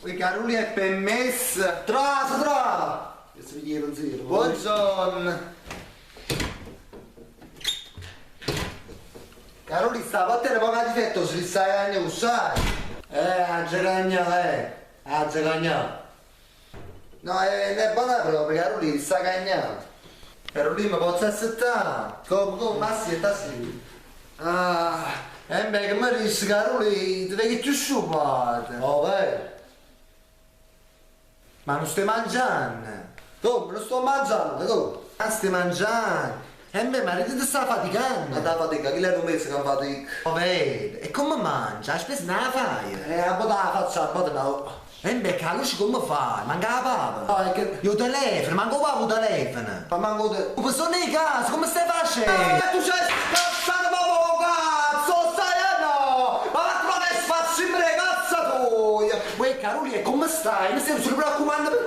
Ui Caruli è permesso? Trase, tra! Che si piglia 'e pensieri. Buongiorno. Caruli sta porta è poco a difetto, si sta cagna, lo sai? Aggia cagnà, eh. Aggia cagnà. No, è, è buona proprio, Caruli, sta cagnando. Caruli, mi posso assettare? Come, come, ma sì, sì. Ah, e beh, che mi dici, Caruli, ti vedi più sciupato. Oh, vero? Ma non stai mangiando? Come? Non sto mangiando, come? Ma stai mangiando? E beh, ma ti sta faticando? Ma da fatica, chi l'è un mese che fatica? Oh, vedi, e come mangia? La spesa non la fai? A volte la faccio, a volte no. E beh, che la luce come fai? Manca la papa. No, è che... Io telefono, manco il papà telefono. Ma manco te... Ma sono in casa, come stai facendo? Eh, tu sei scazzato proprio cazzo, sai o no? Ma la tua che sfacci in cazzo tua! Uè, Caroli, e come stai? Mi stai solo preoccupando per.